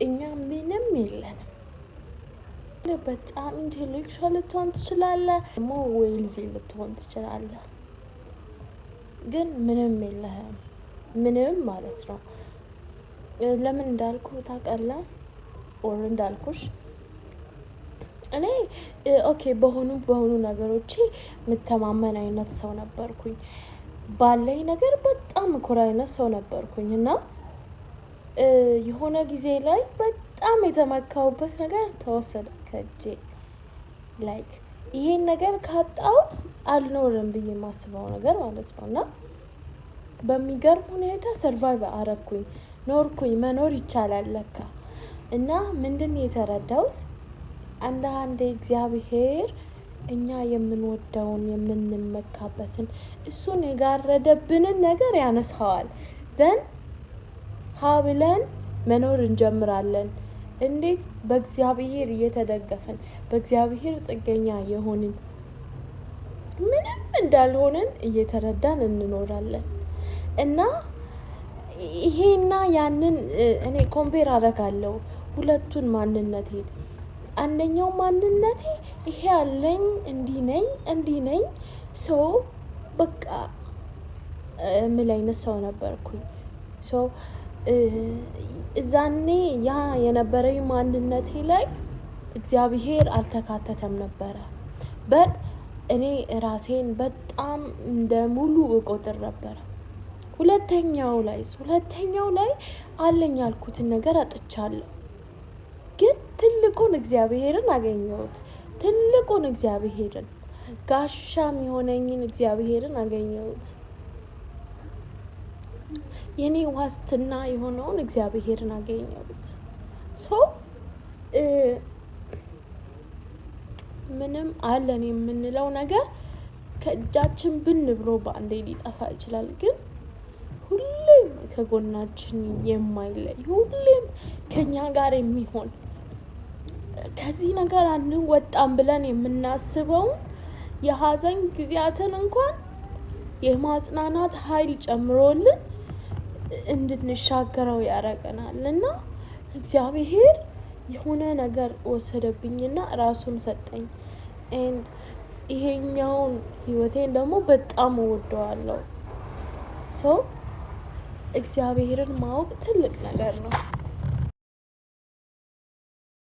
እኛ ምንም የለንም። በጣም intellectual ልትሆን ትችላለህ፣ ደግሞ wealthy ልትሆን ትችላለህ፣ ግን ምንም የለህም። ምንም ማለት ነው። ለምን እንዳልኩ ታውቃለህ? Or እንዳልኩሽ እኔ okay በሆኑ በሆኑ ነገሮቼ የምተማመን አይነት ሰው ነበርኩኝ። ባለኝ ነገር በጣም እኮራ አይነት ሰው ነበርኩኝ። እና የሆነ ጊዜ ላይ በጣም የተመካሁበት ነገር ተወሰደ ከእጄ። Like ይሄን ነገር ካጣሁት አልኖርም ብዬ የማስበው ነገር ማለት ነው። እና በሚገርም ሁኔታ survive አረኩኝ፣ ኖርኩኝ። መኖር ይቻላል ለካ። እና ምንድን የተረዳሁት? አንዳንዴ እግዚአብሔር እኛ የምንወደውን፣ የምንመካበትን፣ እሱን የጋረደብንን ነገር ያነሳዋል። Then ሀ ብለን መኖር እንጀምራለን። እንዴት? በእግዚአብሔር እየተደገፍን፣ በእግዚአብሔር ጥገኛ የሆንን፣ ምንም እንዳልሆንን እየተረዳን እንኖራለን። እና ይሄና ያንን እኔ compare አደርጋለሁ ሁለቱን ማንነቴን። አንደኛው ማንነቴ ይሄ አለኝ፣ እንዲህ ነኝ፣ እንዲህ ነኝ፣ so በቃ የምል አይነት ሰው ነበርኩኝ። So እዛኔ ያ የነበረኝ ማንነቴ ላይ እግዚአብሔር አልተካተተም ነበረ። But እኔ ራሴን በጣም እንደ ሙሉ እቆጥር ነበረ። ሁለተኛው ላይ አለኝ ያልኩትን ነገር አጥቻለሁ። ግን ትልቁን እግዚአብሔርን አገኘሁት። ትልቁን እግዚአብሔርን፣ ጋሻ የሚሆነኝን እግዚአብሔርን አገኘሁት። የኔ ዋስትና የሆነውን እግዚአብሔርን አገኘሁት። So ምንም አለን የምንለው ነገር ከእጃችን ብን ብሎ በአንዴ ሊጠፋ ይችላል። ግን ሁሌም ከጎናችን የማይለይ፣ ሁሌም ከኛ ጋር የሚሆን፣ ከዚህ ነገር አንወጣም ብለን የምናስበውን የሀዘን ጊዜያትን እንኳን የማጽናናት ኃይል ጨምሮልን እንድንሻገረው ያደርገናል። እና እግዚአብሔር የሆነ ነገር ወሰደብኝና ራሱን ሰጠኝ። And ይሄኛውን ህይወቴን ደግሞ በጣም እወደዋለሁ። So እግዚአብሔርን ማወቅ ትልቅ ነገር ነው።